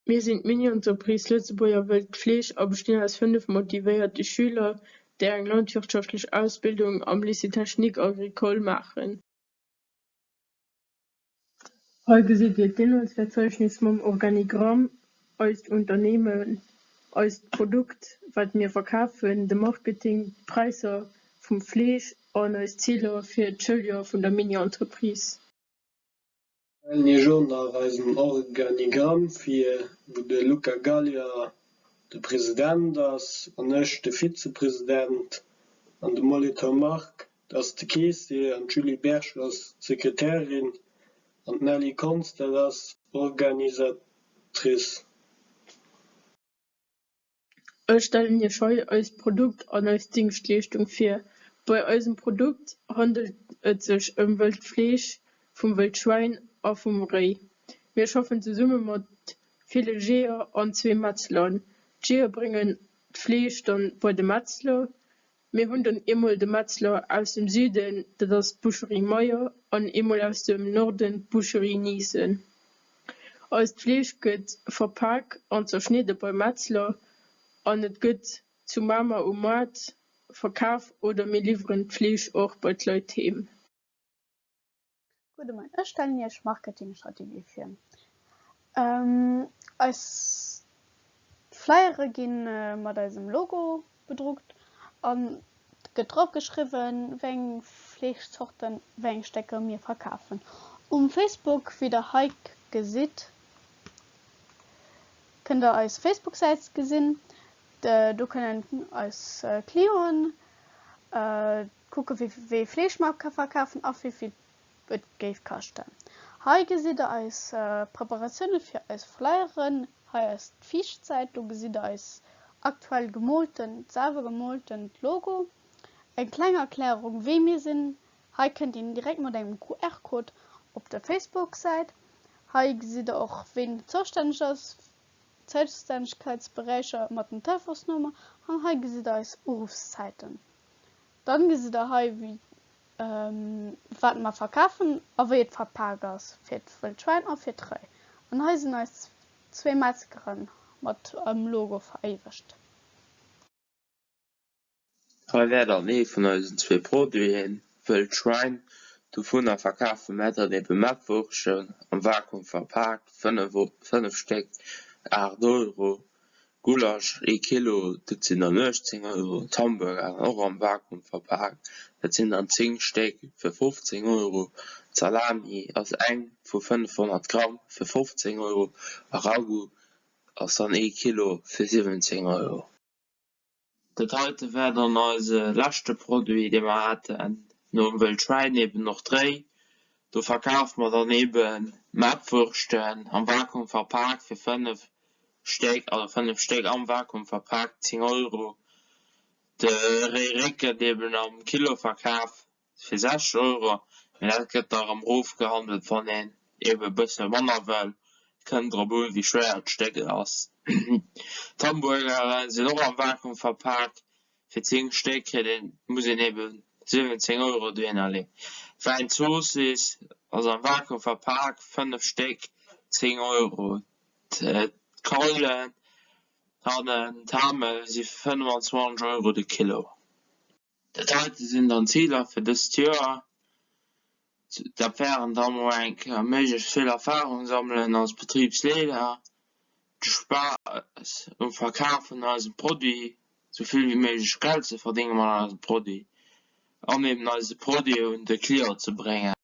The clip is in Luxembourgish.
Mir sinn d'Mini-Entreprise Lëtzebuerger Wëllt Fleesch a bestinn aus 5 motivéierte Schüler, déi eng landwirtschaftlech Ausbildung am Lycée Technique Agricole maachen. Hei gesitt Dir d'Inhaltsverzeichnis mam Organigramm, eist Unternehmen, eist Produkt, wat mir verkafen, de Marketing, d'Präisser vum Fleesch an eis Ziler fir d'Schouljoer vun der Mini-Entreprise. Stellen Iech och nach eisen Organigramm vir, wou de Luca Gallia de President ass an ech de Vizepresident an de Molitor Marc ass de Keessier an d'Julie Berg ass d'Sekretärin an d'Nelly Kontz dat ass Organisatrice. Ech stellen Iech hei eist Produkt an eis Dingschtleeschtung vir. Bei eisem Produkt handelt et sech ëm wëllt Fleesch vum Wëldschwäin a vum Réi. Mir schaffen zesumme mat ville Jeeër an zwee Metzlern. D'Jeeër bréngen d'Fleesch dann bei de Metzler. Mir hunn dann eemol de Metzler aus dem Süden, dat ass d'Boucherie Meyer, an eemol aus dem Norden, d'Boucherie Niesen. Eist Fleesch gëtt verpak an zerschnidde beim Metzler an et gëtt zu Mamer um Moart verkaf oder mir liwweren d'Fleesch och bei d'Leit heem. Gudde Moien, ech stellen Iech Marketingstrategie vir. Eis Flyere gi mat eisem Logo bedruckt an et gëtt drop geschriwwen, wéi eng Fleeschzorten, wéi eng Stécker mir verkafen. Um Facebook, wéi der hei gesitt, kënnt der eis Facebook-Säit gesinn. Do kënnen eis Clienten kucke wéi ee Fleesch mer verkafen a wéi vill et géif kaschten. Hei gesitt der eis Preparatioune fir eis Flyeren. Hei ass d'viischt Säit, do gesitt der eis aktuell gemoolten, selwer gemooltent Logo. Eng kleng Erklärung wee mir sinn. Hei kënnt een direkt mat engem QR-Code op der Facebook-Säit. Hei gesitt der och ween zoustänneg ass, Zoustännegkeitsberäicher mat den Telefonsnummer an hei gesitt der eis Uruffszäiten. Dann gesitt der hei wéi wat mer verkafen a wéi et verpak ass fir d'Wëldschwäin a fir d'Réi. An hei sinn eis zwee Metzgeren mat am Logo veréiwegt. Hei wär dann ee vun eisen zwee Produiten, Wëldschwäin. Dovunner verkafe mer dann ebe Mettwurschten, am Vakuum verpaakt, 5 Stéck, 8 Euro. Gulasch ee Kilo, dat sinn dann 18 Euro, d'Hamburgeren och am Vakuum verpaakt, dat sinn dann 10 Stéck fir 15 Euro, d'Salami ass eng vu 500 Gramm fir 15 Euro a Ragout ass dann ee Kilo fir 17 Euro. Dat heite war dann eise leschte Produit, dee mer haten, nom Wëldschwäin eben och d'Réi. Do verkafe mer dann ebe Mettwurschten am Vakuum verpaakt fir 5 Stéck, also 5 Stéck am Vakuum verpaakt, 10 Euro. De Réiréck gëtt eben am Kilo verkaf fir 60 Euro, mee dat gëtt da erëm erofgehandelt, wann een ebe e bësse manner wëll. Kënnt drop un, wéi schwéier d'Stéck ass. D'Hamburgere sinn och am Vakuum verpaakt. Fir 10 Stéck kritt een, muss een ebe 17 Euro dohinner leeën. Wäinzoossiss ass am Vakuum verpaakt, 5 Stéck 10 Euro. D'Keulen hannen, d'Hame si 25 Euro de Kilo. Dat heite sinn dann d'Ziler fir dëst Joer. Dat wären da mol eng Kéier méiglechst vill Erfahrung sammelen als Betribsleeder, de Spaass um Verkaf vun eisem Produit, sou vill wéi méiglech Geld ze verdénge mat eisem Produit an eben eise Produit un de Client ze bréngen.